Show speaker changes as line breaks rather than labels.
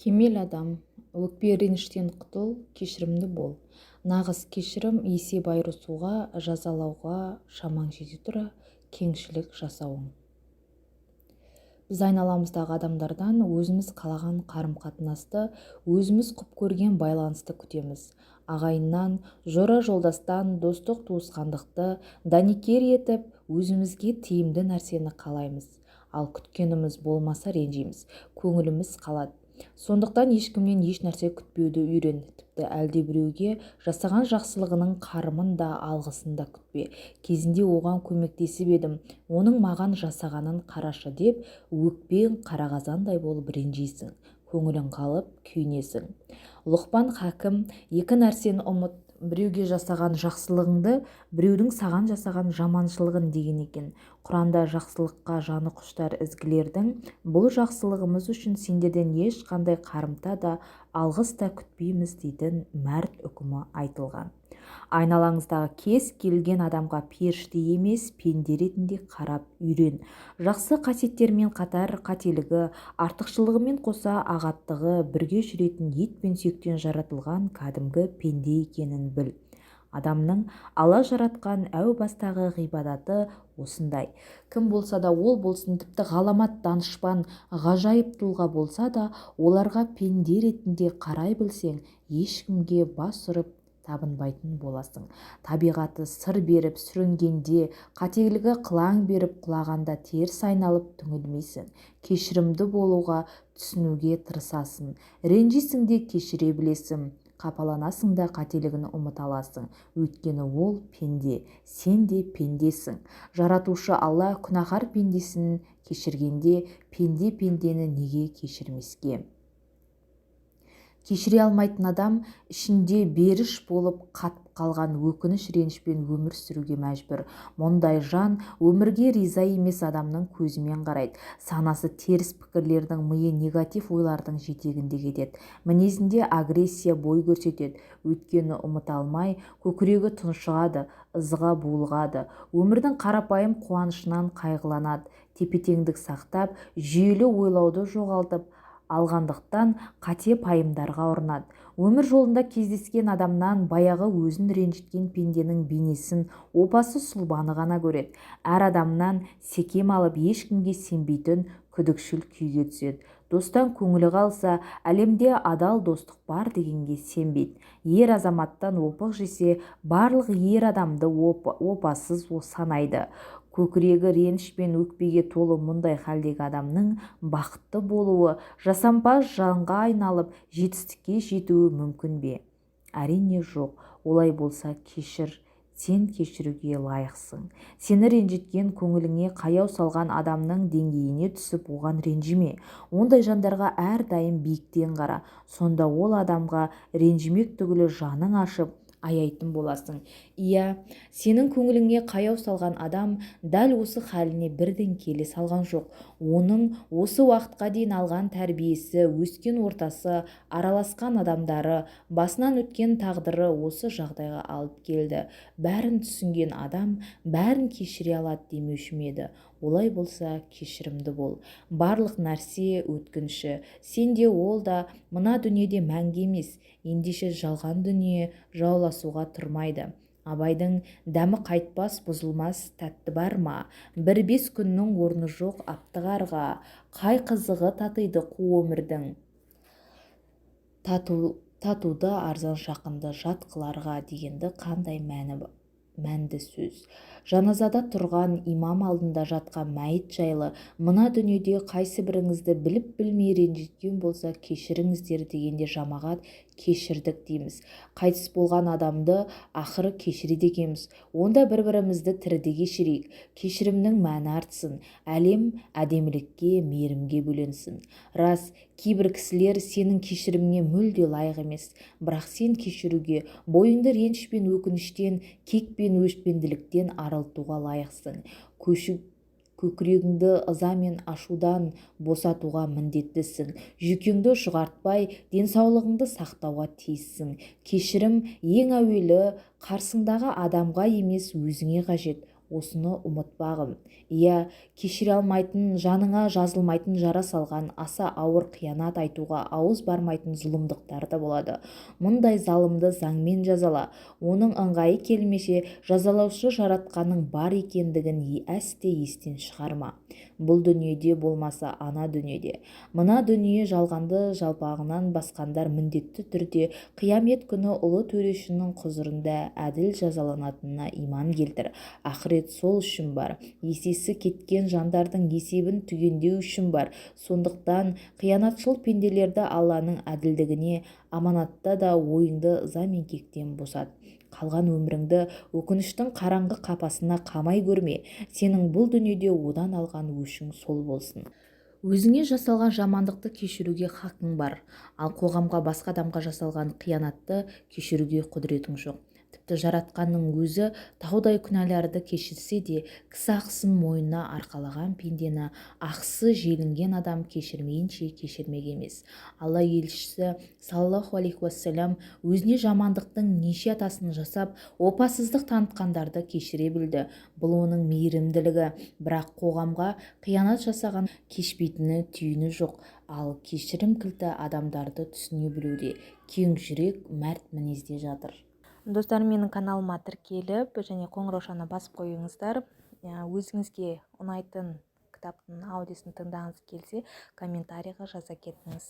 Кемел адам, өкпе-реніштен құтыл, кешірімді бол. Нағыз кешірім есеп айырысуға, жазалауға шамаң жете тұра, кеңшілік жасауың. Біз айналамыздағы адамдардан өзіміз қалаған қарым-қатынасты, өзіміз құп көрген байланысты күтеміз. Ағайыннан, жора-жолдастан достық-туысқандықты дәнекер етіп, өзімізге тиімді нәрсені қалаймыз. Ал күткеніміз болмаса ренжиміз, көңіліміз қалады. Сондықтан ешкімнен еш нәрсе күтпеуді үйрен. Тіпті әлдебіреуге жасаған жақсылығының қарымын да, алғысын да күтпе. Кезінде оған көмектесіп едім, оның маған жасағанын қарашы деп, өкпең қара қазандай болып ренжисің, көңілің қалып, күйінесің. Лұқпан хакім: «Екі нәрсені ұмыт: біреуге жасаған жақсылығыңды, біреудің саған жасаған жаманшылығын», – деген екен. Құранда жақсылыққа жаны құштар ізгілердің «бұл жақсылығымыз үшін сендерден ешқандай қарымта да, алғыс та күтпейміз» дейтін мәрт үкімі айтылған. Айналаңыздағы кез келген адамға періште емес, пенде ретінде қарап үйрен. Жақсы қасиеттерімен қатар қателігі, артықшылығымен қоса ағаттығы бірге жүретін ет пен сүйектен жаратылған кәдімгі пенде екенін біл. Адамның Алла жаратқан әу бастағы ғибадаты осындай. Кім болса да ол болсын, тіпті ғаламат данышпан, ғажайып тұлға болса да, оларға пенде ретінде қарай білсең, ешкімге бас ұрып табынбайтын боласың. Табиғаты сыр беріп сүрінгенде, қателігі қылаң беріп құлағанда теріс айналып түңілмейсің. Кешірімді болуға, түсінуге тырысасың. Ренжисің де кешіре білесің. Қапаланасың да қателігін ұмыта аласың. Өйткені ол пенде, сен де пендесің. Жаратушы Алла күнәһар пендесін кешіргенде, пенде пендені неге кешірмеске? Кешіре алмайтын адам ішінде беріш болып қатып қалған өкініш-ренішпен өмір сүруге мәжбүр. Мұндай жан өмірге риза емес адамның көзімен қарайды. Санасы теріс пікірлердің, миы негатив ойлардың жетегінде кетеді. Мінезінде агрессия бой көрсетеді. Өткенін ұмыта алмай, көкірегі тұншығады, ызаға булығады. Өмірдің қарапайым қуанышынан қайғыланады. Тепе-теңдік сақтап, жүйелі ойлауды жоғалтып алғандықтан қате пайымдарға ұрынады. Өмір жолында кездескен адамнан баяғы өзін ренжіткен пенденің бейнесін, опасыз сұлбаны ғана көреді. Әр адамнан секем алып, ешкімге сенбейтін күдікшіл күйге түседі. Достан көңілі қалса, әлемде адал достық бар дегенге сенбейді. Ер азаматтан опық жесе, барлық ер адамды опасыз санайды. Көкірегі реніш пен өкпеге толы мұндай халдегі адамның бақытты болуы, жасампаз жанға айналып, жетістікке жетуі мүмкін бе? Әрине, жоқ. Олай болса, кешір. Сен кешіруге лайықсың. Сені ренжіткен, көңіліңе қаяу салған адамның деңгейіне түсіп, оған ренжіме. Ондай жандарға әрдайым биіктен қара. Сонда ол адамға ренжімек түгілі жаның ашып, аяйтын боласың. Иә, сенің көңіліңе қаяу салған адам дәл осы халіне бірден келе салған жоқ. Оның осы уақытқа дейін алған тәрбиесі, өскен ортасы, араласқан адамдары, басынан өткен тағдыры осы жағдайға алып келді. Бәрін түсінген адам бәрін кешіре алады демеуші ме еді? Олай болса, кешірімді бол. Барлық нәрсе өткінші. Сен де, ол да мына дүниеде мәңгі емес. Ендеше жалған дүние жауласуға тұрмайды. Абайдың: «Дәмі қайтпас, бұзылмас тәтті бар ма? Бір бес күннің орны жоқ аптығарға. Қай қызығы татиды қу өмірдің, татуды арзан жақынды жат қыларға», – дегені қандай мәнді сөз. Жаназада тұрған имам алдында жатқан мәйіт жайлы: «Мына дүниеде қайсыбіріңізді біліп-білмей ренжіткен болса, кешіріңіздер», – дегенде, жамағат «Кешірдік» дейміз. Қайтыс болған адамды ақыры кешіреді екенбіз. Онда бір-бірімізді тіріде кешірейік. Кешірімнің мәні артсын, әлем әдемілікке, мейірімге бөленсін. Рас, кейбір кісілер сенің кешіріміңе мүлде лайық емес. Бірақ сен кешіруге, бойыңды реніш пен өкініштен, кек пен өшпенділіктен арылтуға лайықсың. Көкірегіңді ыза мен ашудан босатуға міндеттісің. Жүйкеңді жұқартпай, денсаулығыңды сақтауға тиіссің. Кешірім ең әуелі қарсыңдағы адамға емес, өзіңе қажет. Осыны ұмытпағын. Иә, кешіре алмайтын, жаныңа жазылмайтын жара салған, аса ауыр қиянат, айтуға ауыз бармайтын зұлымдықтар да болады. Мұндай залымды заңмен жазала. Оның ыңғайы келмесе, жазалаушы Жаратқанның бар екендігін әсте естен шығарма. Бұл дүниеде болмаса, ана дүниеде. Мына дүние жалғанды жалпағынан басқандар міндетті түрде қиямет күні ұлы төрешінің құзырында әділ жазаланатынына иман келтір. Ақырет сол үшін бар. Есесі кеткен жандардың есебін түгендеу үшін бар. Сондықтан қиянатшыл пенделерді Алланың әділдігіне аманатта да, ойыңды ыза мен кектен босат. Қалған өміріңді өкініштің қараңғы қапасына қамай көрме. Сенің бұл дүниеде одан алған өшің сол болсын. Өзіңе жасалған жамандықты кешіруге хақың бар, ал қоғамға, басқа адамға жасалған қиянатты кешіруге құдіретің жоқ. Тіпті Жаратқанның өзі таудай күнәларды кешірсе де, кісі ақысын мойнына арқалаған пендені ақысы желінген адам кешірмейінше кешірмек емес. Алла елшісі саллаллаху алейхи уассалам өзіне жамандықтың неше атасын жасап, опасыздық танытқандарды кешіре білді. Бұл оның мейірімділігі. Бірақ қоғамға қиянат жасаған кешпейтіні түйіні жоқ. Ал кешірім кілті адамдарды түсіне білуде, кең жүрек, мәрт мінезде жатыр.
Достар, менің каналыма тіркеліп және қоңыраушаны басып қойыңыздар. Өзіңізге ұнайтын кітаптың аудиосын тыңдағыңыз келсе, комментарийға жаза кетіңіз.